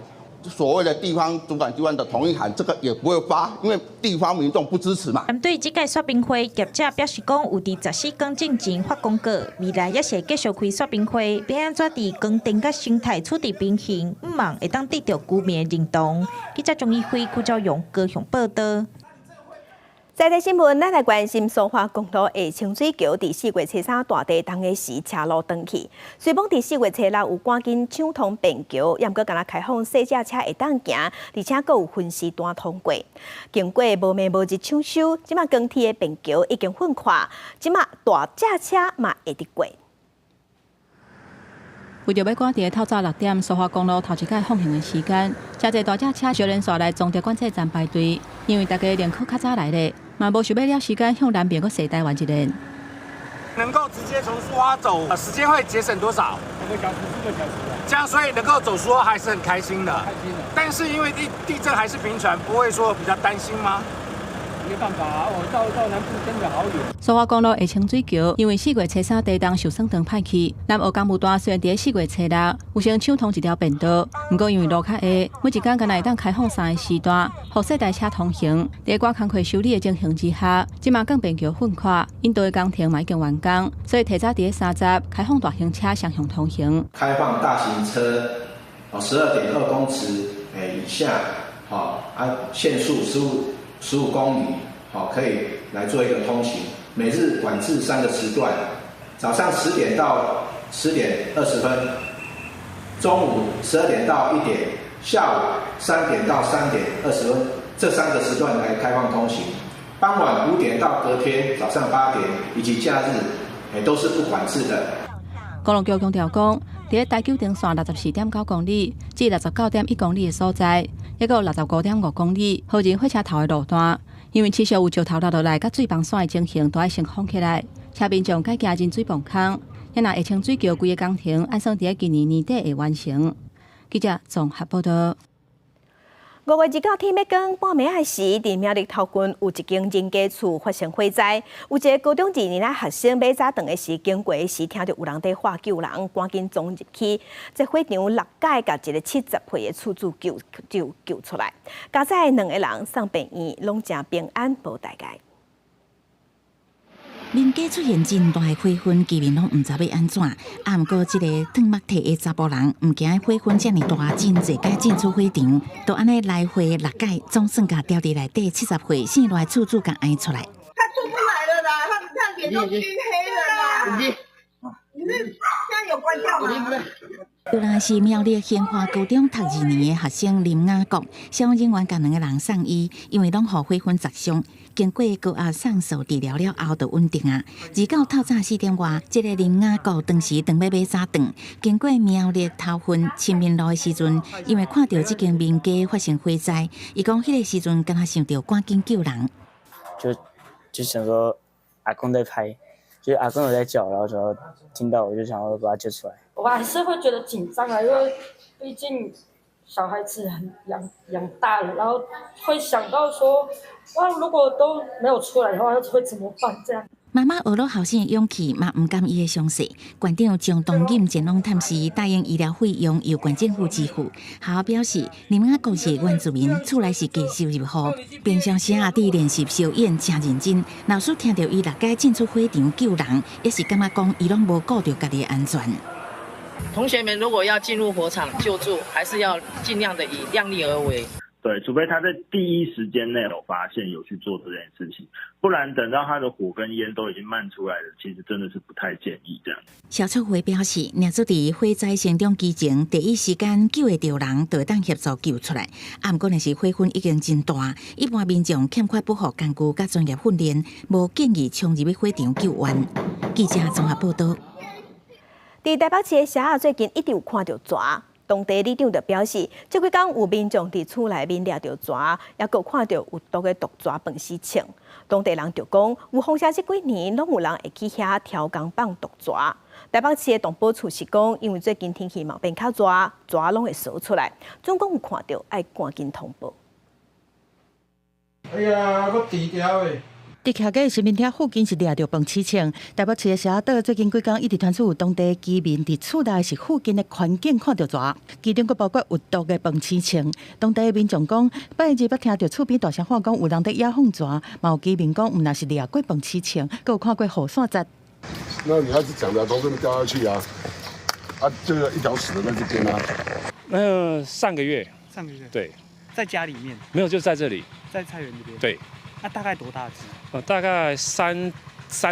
所謂的地方主管機關的同意函，這個也不會發，因為地方民眾不支持嘛。針對這屆說明會，業者表示講有佇14天進前發公告，未來也是會繼續開說明會，欲按怎佇光電佮生態取得平衡，向望會當得著居民的認同。記者鍾一輝、郭昭勇高雄報導。在地新聞，咱來關心蘇花公路下清水橋，佇4月初3大地動的時，車路斷去。雖罔佇4月初6有趕緊搶通便橋，也毋過干焦開放細隻車會當行，而且閣有分時段通過。經過無暝無日搶修，這馬高鐵的便橋已經奮闊，這馬大隻車嘛會得過。為著欲趕佇透早6點蘇花公路頭一擺放行的時間，誠濟大隻車相連紲來終點管制站排隊，因為大家寧可較早來咧，嘛無想欲了時間向南邊閣踅台灣一輪。能夠直接從蘇花走，時間會節省多少？2個小時，4個小時。這樣，所以能夠走蘇花還是很開心的。開心的。但是因為地震還是頻傳，不會說比較擔心嗎？沒辦法啊，我到南部真的好遠。蘇花公路下清水橋，因為4月初3地動受損斷歹去，南澳工務段雖然佇4月初6有先搶通一條便道，毋過因為路較狹，每一工干焦會當開放三個時段，予細台車通行。佇趕工課修理的情形之下，這馬鋼便橋奮闊，引道的工程嘛已經完工，所以提早佇30開放大型車雙向通行。開放大型車，哦，12.2公尺以下，好啊，限速15公里，好，可以來做一個通行。每日管制三個時段，早上10點到10點20分，中午12點到1點，下午3點到3點20分，這三個時段來開放通行。傍晚5點到隔天早上8點，以及假日，都是不管制的。公路局強調講，佇台九丁線64.9公里至69.1公里的所在，抑閣有65.5公里河仁火車頭的路段，因為持續有石頭落落來，佮水崩山的情形，都愛先封起來，請民眾改行進水泵坑。若下清水橋規个工程，按算佇今年年底會完成。記者綜合報導。5月29天欲光半暝仔時，佇苗栗頭份有一間人家厝發生火災，有一个高中二年的學生買早頓的時經過時，聽著有人佇喊救人，趕緊衝入去，這火場六解共一个70歲的厝主救出來，佳哉兩个人送病院，攏誠平安，無大礙。民家出現真大的火焚，居民攏毋知欲按怎。啊，毋過這个脫目體的查埔人，毋驚火焚遮爾大，真濟擺進出火場，就按呢來回六擺，總算共牢佇內底70歲姓賴厝主共絢出來。他出不來了啦，他臉都燻黑了啦。你是現在有關掉嗎？原來是苗栗興華高中讀二年的學生林雅國，消防人員共兩个人送醫，因為攏予火焚砸傷。經過高壓送受治療了後，就穩定啊。29透早4點外，這个林雅國當時當欲買早頓，經過苗栗頭份親民路的時陣，因為看著這間民家發生火災，伊講彼个時陣敢若想著趕緊救人。就想說阿公在拍，就是阿公有在叫，然後就聽到我就想要把他救出來。我還是會覺得緊張啊，因為畢竟小孩子養大了，然後會想到說，哇，如果都沒有出來的話，會怎麼辦？這樣。媽媽學了後生的勇氣，嘛毋甘伊的傷勢。縣長張東錦前往探視，答應醫療費用由縣政府支付。學校表示，林雅國是原住民，厝內是低收入戶，平常時啊，佇練習燒演誠認真。老師聽著伊六擺進出火場救人，也是感覺講伊攏無顧著家己的安全。同學們如果要進入火場救助，還是要盡量的以量力而為。對，除非他在第一時間內有發現，有去做這件事情，不然等到他的火跟煙都已經漫出來了，其實真的是不太建議這樣。蕭淑慧表示，若做佇火災成長期前，第一時間救會著人，就會當協助救出來。啊，毋過若是火焚已經真大，一般民眾欠缺保護工具佮專業訓練，無建議衝入去火場救援。記者綜合報導。佇台北市的社仔最近一直有看著蛇。當地里長就表示，這幾工有民眾佇厝內面掠著蛇，抑閣看著有毒的毒蛇飯死蟲。當地人就講，有風聲這幾年攏有人會去遐挑工放毒蛇。台北市的動保處是講，因為最近天氣嘛變較熱，蛇攏會趖出來，總講有看著愛趕緊通報。哎呀，閣甜條的。佇徛家食麵廳附近是掠著飯鼠蟲。台北市的社仔島最近幾工一直傳出有當地居民佇厝內是附近的環境看著蛇，其中閣包括有毒的飯鼠蟲。當地民眾講，拜日捌聽著厝邊大聲喊講有人佇野放蛇，嘛有居民講，毋若是掠過飯鼠蟲，閣有看過雨傘節。那你還是講的從這邊掉下去啊？啊，這個一條死的在這邊啊。那上個月。上個月。對。在家裡面。沒有，就在這裡。在菜園這邊。對。那大概多大隻？大概3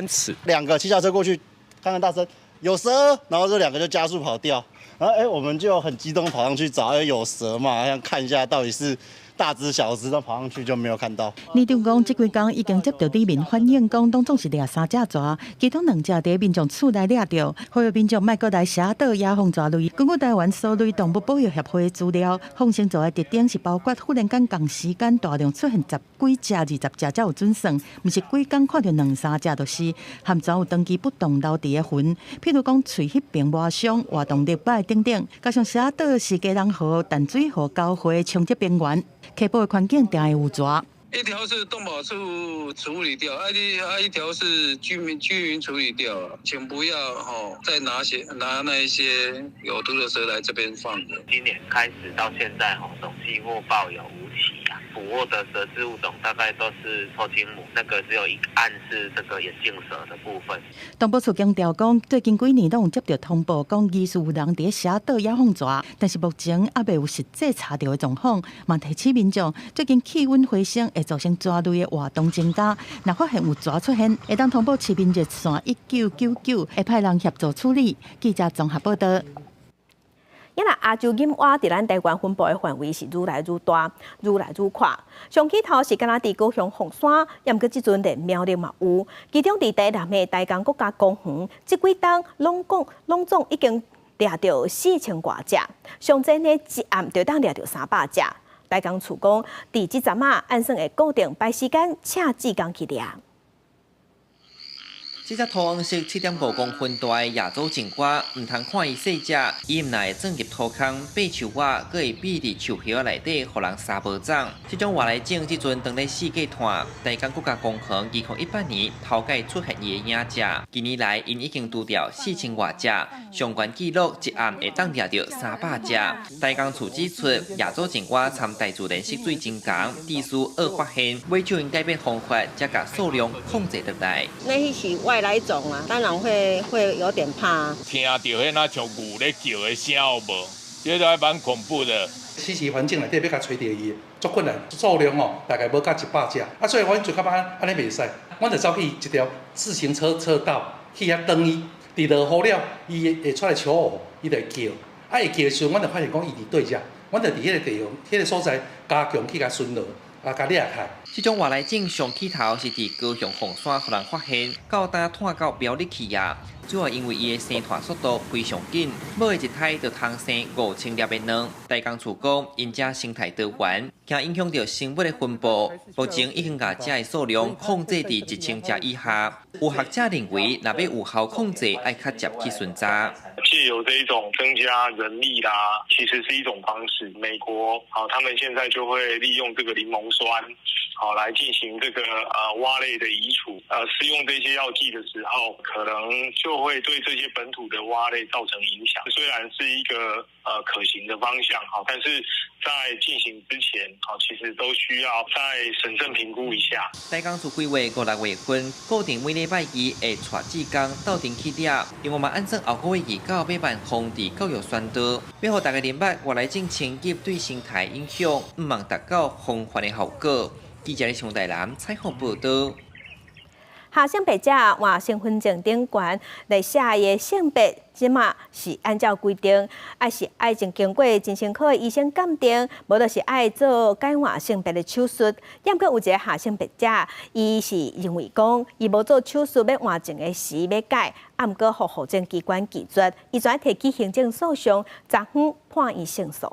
尺。兩個騎腳車過去，看看大聲有蛇，然後這兩個就加速跑掉。然後我們就很激動跑上去找，有蛇嘛，想看一下到底是大隻小隻，但跑上去就沒有看到。里長講，這幾工已經接到里民反映，講當總是掠三隻蛇，其中兩隻佇民眾厝內掠著，呼籲民眾莫閣來社仔島野放蛇類。根據台灣鼠類動物保育協會資料，放生蛇的特徵是包括忽然間仝時間大量出現十幾隻、20隻才有準算，毋是規工看著兩三隻就是。含蛇有長期不動留佇的痕，譬如講喙彼邊磨傷、活動力歹等等。加上社仔島是基隆河、淡水河交匯沖積平原。溪埔的環境定會有蛇。一條是動保處處理掉，一條是居民處理掉，請不要再拿那一些有毒的蛇來這邊放的。今年開始到現在總計獲報有5起啊，捕獲的蛇隻物種大概都是臭金母，那個只有一案是這個眼鏡蛇的部分。動保處強調講，最近幾年攏有接著通報，講疑似有人佇社仔島野放蛇，但是目前猶未有實際查著的狀況。嘛提醒民眾，最近氣溫回升會造成蛇類的活動增加，若發現有蛇出現，會當通報市民熱線1999，會派人協助處理。記者綜合報導。因為亞洲錦蛙佇咱台灣分布的範圍是愈來愈大，愈來愈闊。上起頭是敢若佇高雄鳳山，抑毋過這陣連苗栗嘛有。其中佇台南的台江國家公園，這幾冬攏講攏總已經掠著4000外隻，上濟呢一暗就當掠著300隻。台江處講，佇這陣仔按算會固定排時間，請志工去掠。這隻土黃色7.5公分大的亞洲錦蛙，毋通看伊細隻，伊毋但會鑽入土空、爬樹仔，閣會避佇樹葉內底，予人捎無掌。這種外來種這陣當咧四界湠，台江國家公園2018年頭擺出現伊的影跡，近年來𪜶已經除掉4000外隻，上懸紀錄一暗會當掠著300隻。台江處指出，亞洲錦蛙參大自然食水真仝，地勢惡發現，尾就𪜶改變方法，才共數量控制落來。那是外來種啊，當然會有點怕。聽著彼若像牛咧叫的聲有無？這個還蠻恐怖的。棲息環境內底欲共揣著伊，足困難，數量哦，大概無到100隻。啊，所以阮就感覺按呢袂使，阮就走去一條自行車車道去遐等伊。佇落雨了，伊會出來求偶，伊就會叫。啊，會叫的時陣，阮就發現講伊佇佗只，阮就佇彼個地方、彼個所在加強去共巡邏。啊，共掠起來。這種外來種上起頭是佇高雄鳳山予人發現，到今湠到苗栗去啊。主要因為伊的生湠速度非常緊，母的一胎就通生5000粒的卵。台江處講，𪜶遮生態多元，驚影響著生物的分布。目前已經共遮的數量控制佇1000隻以下。有學者認為，若欲有效控制，愛較捷去巡查。藉由這一種增加人力啦，其實是一種方式。美國好，他們現在就會利用這個檸檬酸，好來進行這個蛙類的移除。施用這些藥劑的時候，可能就會對這些本土的蛙類造成影響。雖然是一個可行的方向，好，但是在進行之前，好，其實都需要再審慎評估一下。台江處規劃5、6月份，固定每禮拜二會帶志工鬥陣去掠，另外嘛按算後個月2到欲辦防治教育宣導，欲予大家明白外來種衝擊對生態影響，毋茫達到防範的效果。記者李松台南採訪報導。下性別者換身份證頂懸來寫伊的性別，這馬是按照規定，愛是愛經經過精神科的醫生鑑定，無就是愛做改換性別的手術。毋過有一个下性別者，伊是認為講，伊無做手術欲換證的時欲改，啊，毋過予戶政機關拒絕，伊就提起行政訴訟，昨昏判伊勝訴。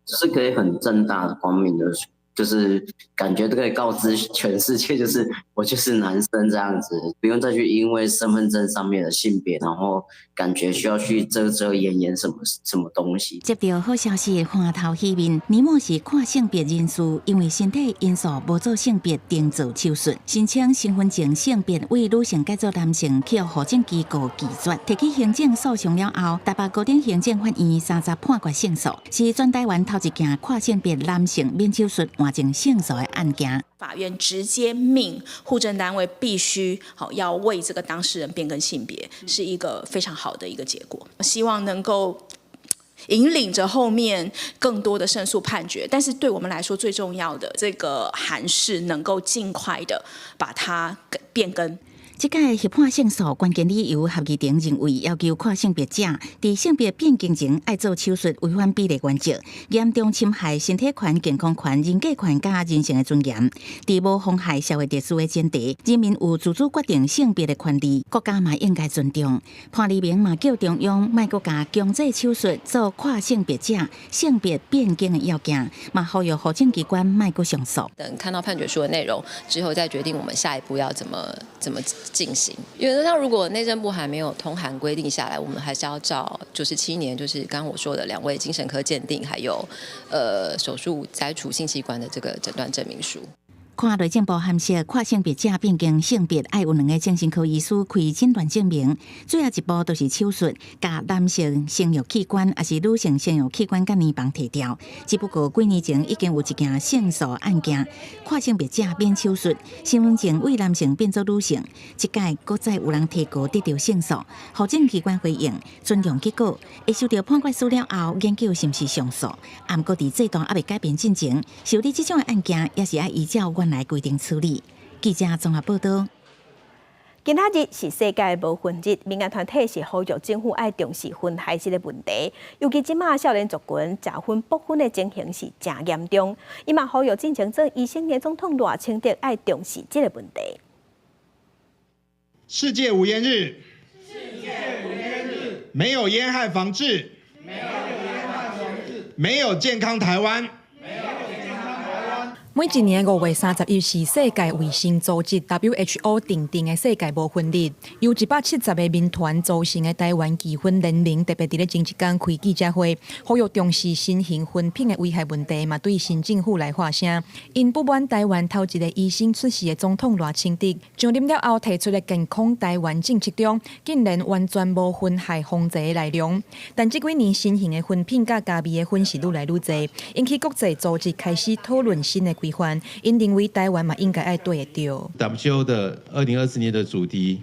就是可以很正大光明的，就是感覺都可以告知全世界，就是我就是男生這樣子，不用再去因為身份證上面的性別，然後感覺需要去遮遮掩掩什麼什麼東西。接到好消息，歡頭喜面，尼莫是跨性別人士，因為身體因素無做性別定做手術，申請身份證性別為女性改做男性，去予戶政機構拒絕，提起行政訴訟了後，台北高等行政法院30判決勝訴，是全台灣頭一件跨性別男性免手術換證勝訴的案件。法院直接命戶政單位必須好要為這個當事人變更性別，是一個非常好的一個結果。希望能夠引領着後面更多的勝訴判決，但是對我們來說最重要的這個還是能夠盡快的把它變更。這屆協判勝訴關鍵理由，合議庭認為要求跨性別者佇性別變更前愛做手術，違反比例原則，嚴重侵害身體權、健康權、人格權佮人性的尊嚴。佇無妨害社會秩序的前提，人民有自主決定性別的權利，國家嘛應該尊重。潘黎明嘛叫中央莫閣共強制手術做跨性別者性別變更的要件，嘛呼籲戶政機關莫閣上訴。等看到判決書的內容之後，再決定我們下一步要怎麼進行。原則上，如果內政部還沒有通函規定下來，我們還是要照97年，就是剛剛我說的兩位精神科鑑定，還有手術摘除性器官的這個診斷證明書。看內政部函釋跨性別者變更性別，愛有兩个精神科醫師開診斷證明。最後一步就是手術，共男性生育器官，抑是女性生育器官佮乳房提掉。只不過幾年前已經有一件勝訴案件，跨性別者免手術，身份證為男性變做女性。這屆閣再有人提告得著勝訴，戶政機關回應尊重結果，會收到判決書了後，研究是毋是上訴。毋過佇制度猶未改變進前，受理這種的案件也是愛依照原來規定處理。記者綜合報道。今仔日是世界無薰日，民間團體是呼籲政府愛重視薰害這个問題。尤其這馬少年族群食薰搏薰的情形是誠嚴重，伊嘛呼籲進前做醫生的總統賴清德愛重視這个問題。世界無菸日，世界無菸日，沒有菸害防治，沒有菸害防治，沒有健康台灣。每一年5月31是世界衛生組織 WHO 訂定的世界無薰日，由170个民團組成的台灣禁薰聯盟特別佇咧前一工開記者會，呼籲重視新型薰品的危害問題，嘛對新政府來發聲。𪜶不滿台灣頭一个醫生出仕的總統賴清德上任了後提出的健康台灣政策中，竟然完全無薰害防治的內容。但這幾年新型的薰品佮加味的薰是愈來愈濟，引起國際組織開始討論新的規範，𪜶認為台灣嘛應該愛綴會著。 WHO 的2024年的主題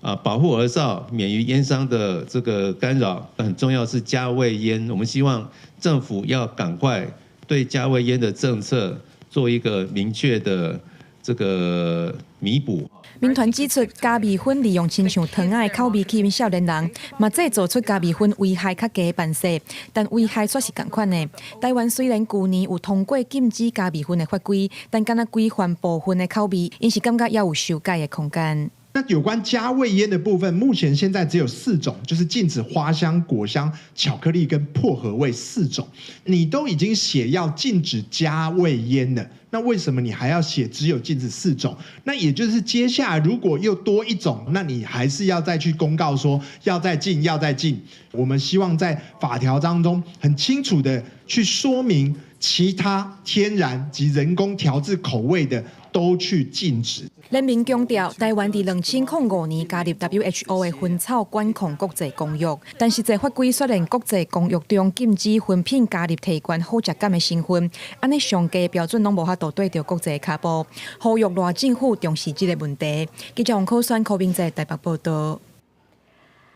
啊，保護兒少免於菸商的這個干擾，很重要是加味菸。我們希望政府要趕快對加味菸的政策做一個明確的這個彌補。民團指出，加味薰利用親像糖仔的口味吸引少年人，嘛製造出加味薰危害較低的範式，但危害卻是仝款的。台灣雖然舊年有通過禁止加味薰的法規，但敢若規範部分的口味，𪜶是感覺猶有修改的空間。那有關加味菸的部分，目前現在只有四種，就是禁止花香、果香、巧克力跟薄荷味四種。你都已經寫要禁止加味菸了，那為什麼你還要寫只有禁止四種？那也就是接下來如果又多一種，那你還是要再去公告說要再禁，要再禁。我們希望在法條當中很清楚的去說明，其他天然及人工調製口味的都去禁止。聯盟強調，台灣佇2005年加入 WHO 的薰草管控國際公約，但實際法規雖然國際公約中禁止薰品加入提懸好食感的成分，按呢上低標準攏無法度綴著國際跤步，呼籲賴政府重視這个問題。記者王可選、柯明哲台北報道。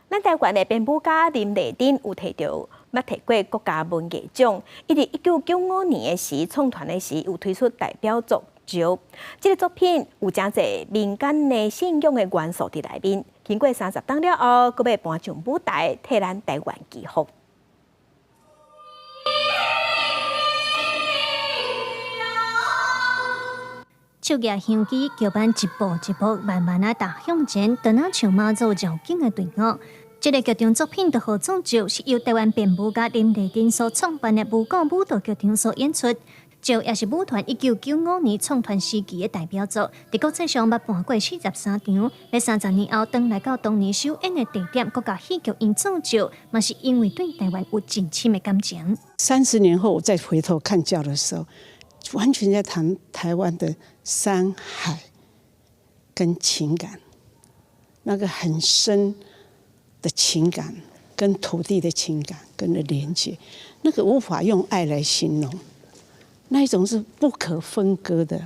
咱台灣的編舞家林麗珍有提著，捌提過國家文藝獎。伊佇1995年的時創團的時，有推出代表作《石》。這个作品有誠濟民間的信仰的元素佇內面。經過30冬了後，閣欲搬上舞台，替咱台灣祈福。手舉香枝，轎班一步一步慢慢仔踏向前，就若像媽祖繞境的隊伍。這个劇場作品《著予詛咒》是由台灣編舞家林麗珍所創辦的舞港舞蹈劇場所演出。咒也是舞團1995年創團時期的代表作，佇國際上捌搬過43場。欲30年後，轉來到當年首演的地點國家戲劇院做咒，嘛是因為對台灣有真深的感情。 30年後，我再回頭看醮的時候，完全在談台灣的山海跟情感，那個很深的情感，跟土地的情感，跟的連接，那個無法用愛來形容，那一種是不可分割的。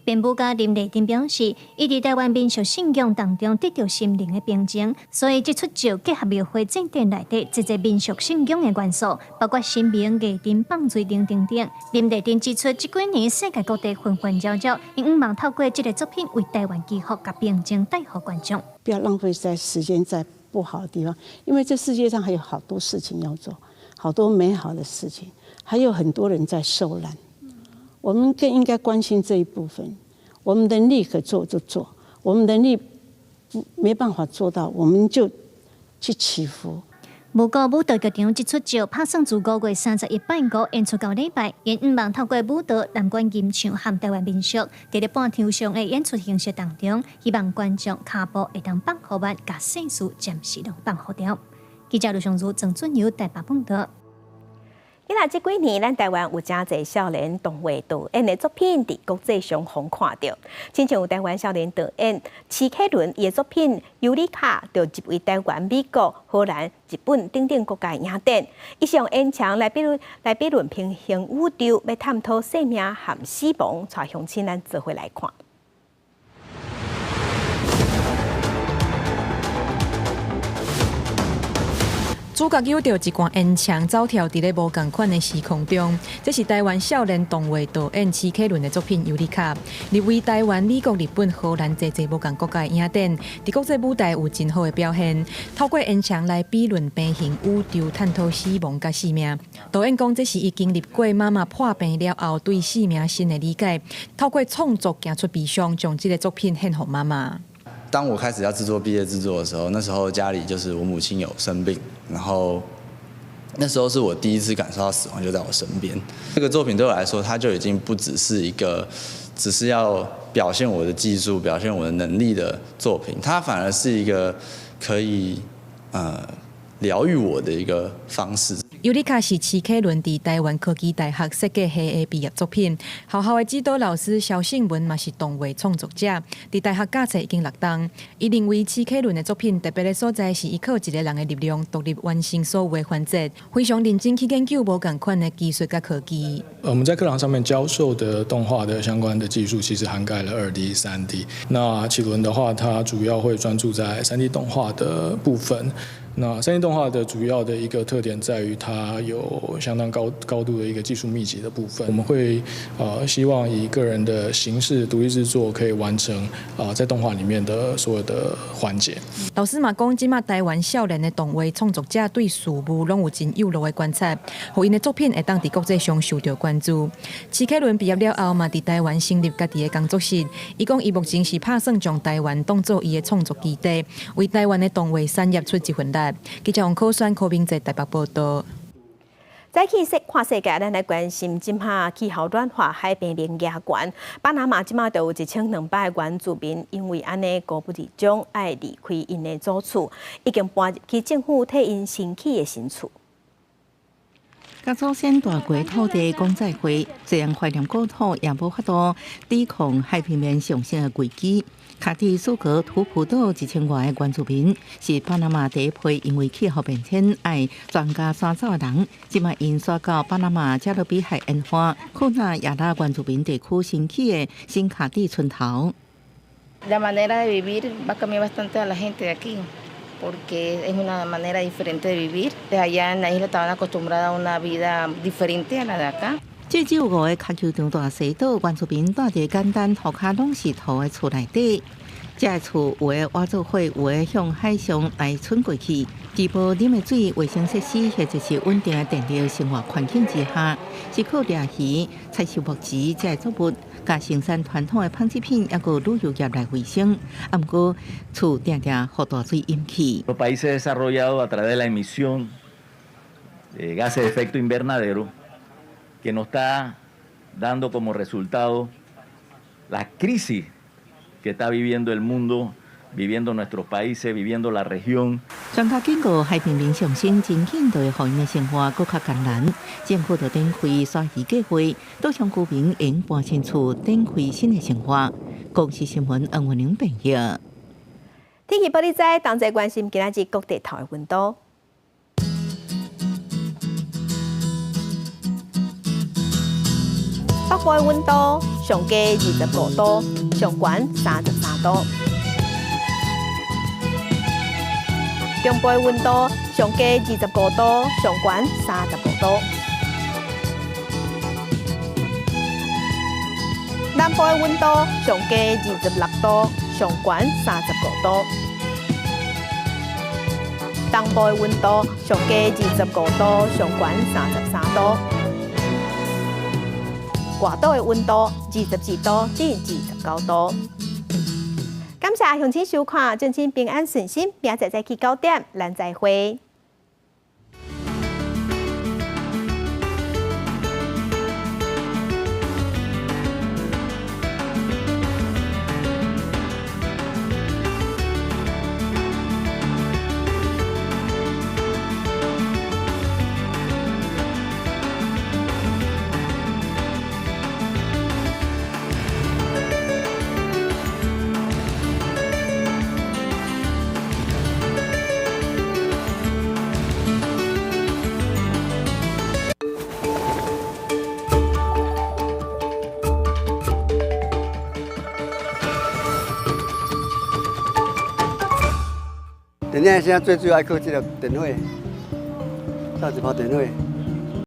編舞家林麗珍表示，伊佇台灣民俗信仰當中得著心靈的平靜，所以這齣劇結合廟會祭典內底這濟民俗信仰的元素，包括神明、藝陣、放水燈等等。林麗珍指出，這幾年世界各地紛紛擾擾，𪜶向望透過這个作品為台灣祈福佮平靜帶予觀眾。不要浪費在時間在不好的地方，因為這世界上還有好多事情要做，好多美好的事情，還有很多人在受難。我們更應該關心這一部分。我們能力可做就做，我們能力沒辦法做到，我們就去祈福。舞港舞蹈劇場這齣劇拍算自5月31拜五演出到禮拜，𪜶向望透過舞蹈、南管吟唱和台灣民俗，佇咧半場上的演出形式當中，希望觀眾跤步會當放予慢，共世事暫時攏放予掉。記者盧尚如、鄭俊友台北報導。今仔這幾年，咱台灣有誠濟少年動畫導演的作品佇國際上予看著，親像有台灣少年導演徐啟倫伊的作品《尤里卡》就入圍台灣、美國、荷蘭、日本等等國家的影展。伊是用煙腸來比來比論平行宇宙，欲探討生命和死亡，帶鄉親咱做伙來看。主角揪著一罐煙腸走跳佇咧無仝款的時空中，這是台灣少年動畫導演徐啟倫的作品《尤里卡》，入圍台灣、美國、日本、荷蘭濟濟無仝國家的影展，佇國際舞台有真好的表現。透過煙腸來比論平行宇宙，探討死亡佮生命。導演講，這是伊經歷過媽媽破病了後對生命新的理解，透過創作行出悲傷，將這个作品獻予媽媽。當我開始要製作畢業製作的時候，那時候家裡就是我母親有生病，然後那時候是我第一次感受到死亡就在我身邊。這個作品對我來說，它就已經不只是一個只是要表現我的技術、表現我的能力的作品，它反而是一個可以療癒我的一個方式。尤里卡是徐啟倫佇台灣科技大學設計系的畢業作品。學校的指導老師蕭勝文嘛是動畫創作者，佇大學教冊已經六冬。伊認為徐啟倫的作品特別的所在是伊靠一个人的力量獨立完成所有的環節，非常認真去研究無仝款的技術佮科技。我們在課堂上面教授的動畫的相關的技術，其實涵蓋了2D、3D。那啟倫的話，他主要會專注在3D 動畫的部分。那3D 動畫的主要的一個特點在於它有相當高度的一個技術密集的部分。我們會希望以個人的形式獨立製作，可以完成在動畫裡面的所有的環節。老師嘛講，這馬台灣少年的動畫創作者對事物攏有真幼稚的觀察，予𪜶的作品會當佇國際上受著關注。徐啟倫畢業了後嘛，佇台灣成立家己的工作室。伊講，伊目前是拍算將台灣當做伊的創作基地，為台灣的動畫產業出一份力。記者王可選、柯明哲台北報導。早起說看世界，咱來關心這馬氣候暖化、海平面加懸。巴拿馬這馬就有1200个原住民，因為按呢孤不離終，愛離開𪜶的祖厝，已經搬入去政府替𪜶新起的新厝。佮祖先大過土地講再會，雖然懷念故土，也無法度抵抗海平面上升的危機。卡蒂蘇格圖普島1000外个原住民是巴拿馬第一批因為氣候變遷愛全家徙走的人，這擺𪜶徙到巴拿馬加勒比海沿岸庫納亞拉原住民地區新起的新卡蒂村頭。 La manera de vivir va a cambiar bastante a la gente de aquí, porque es una manera diferente de vivir. Allá en la isla estaban acostumbradas a una vida diferente a la de acá. 這只有五个跤球場大細島，原住民蹛佇簡單塗跤攏是土的厝內底。這个厝有的倚做伙，有的向海上來伸過去。佇無啉的水、衛生設施或者是穩定的電力生活環境之下，是靠掠魚、採收木材這个作物，佮生產傳統的紡織品，抑閣旅遊業來維生。啊，毋過厝定定予大水淹去。 Los países desarrollados a través de la emisión de gases de efecto invernadero que nos está dando como resultado la crisis que está viviendo el mundo, viviendo nuestros países, viviendo la región。專家警告，海平面上升真緊就會予𪜶的生活閣較艱難。政府就展開徙移計劃，島上居民會搬新厝，展開新的生活。公視新聞黃文玲編譯。天氣報你知，同齊關心今仔日各地頭的溫度。北部的溫度上低25度，上懸33度。中部的溫度上低25度，上懸35度。南部的溫度上低26度，上懸35度。東部的溫度上低25度，上懸33度。外島的溫度22度至29度。感謝鄉親收看，祝親平安順心，明仔載再去9點，咱再會。電影現在最主要愛靠這個電火，搭一包電火。